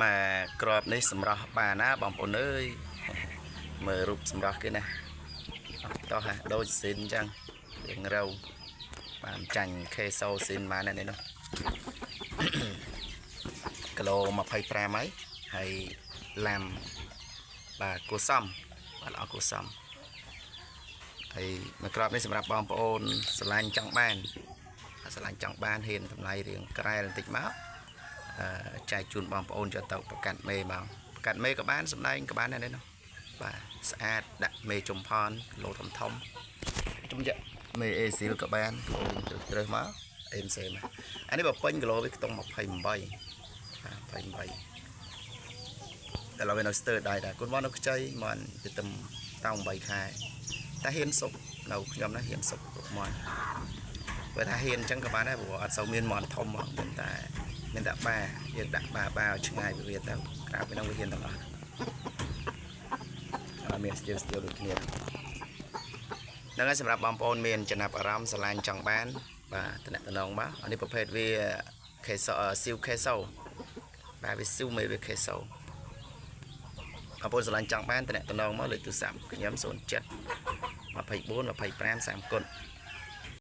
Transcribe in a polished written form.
មកក្របនេះសម្រស់បានណាបងប្អូនអើយមើលរូបសម្រស់គេណាអត់តោះហ่ะដូចស៊ីនអញ្ចឹងរៀងរៅបានចាញ់ខេសូស៊ីនបាននេះនោះ គីឡូ25ហើយហើយឡាំបាទគួសមបាទល្អគួសមហើយមួយក្របនេះសម្រាប់បងប្អូនស្រឡាញ់ចង់បានស្រឡាញ់ចង់បានហ៊ានតម្លៃរៀងក្រែលបន្តិចមកអឺចែកជូនបងប្អូនយកទៅប្រកាត់មេមកប្រកាត់មេក៏បានសម្ដែងក៏បានដែរនេះនោះបាទស្អាតដាក់មេជំផនគីឡូធំធំជំយៈមេអេស៊ីលក៏បានគីឡូត្រឹសត្រឹសមកអេមសេមកអានេះបើពេញគីឡូវាខ្ទង់28 បាទ28តែឡើយវានៅស្ទើរដែរដែរគាត់មកនៅខ្ចីមកទៅទឹមតោង8ខែតែហ៊ានសុកនៅខ្ញុំណាហ៊ានសុកគ្រប់មកបើថាហ៊ានអញ្ចឹងក៏បានដែរព្រោះអត់សូវមានមន់ធំមកមានតែបាយើងដាក់បាបាឲ្យឆ្ងាយពីវាទៅក្រៅពីហ្នឹងវាហ៊ានទាំងអស់អត់មានស្ទៀវស្ទៀវដូចគ្នាហ្នឹងហើយសម្រាប់បងប្អូនមានចំណាប់អារម្មណ៍ស្រឡាញ់ចង់បានបាទតំណតំណងមកអានេះប្រភេទវាខេសូស៊ីវខេសូបាទវាស៊ីវមេវាខេសូបងប្អូនស្រឡាញ់ចង់បានតំណតំណងមកលេខទូរស័ព្ទខ្ញុំ07 24 25 30គុណ។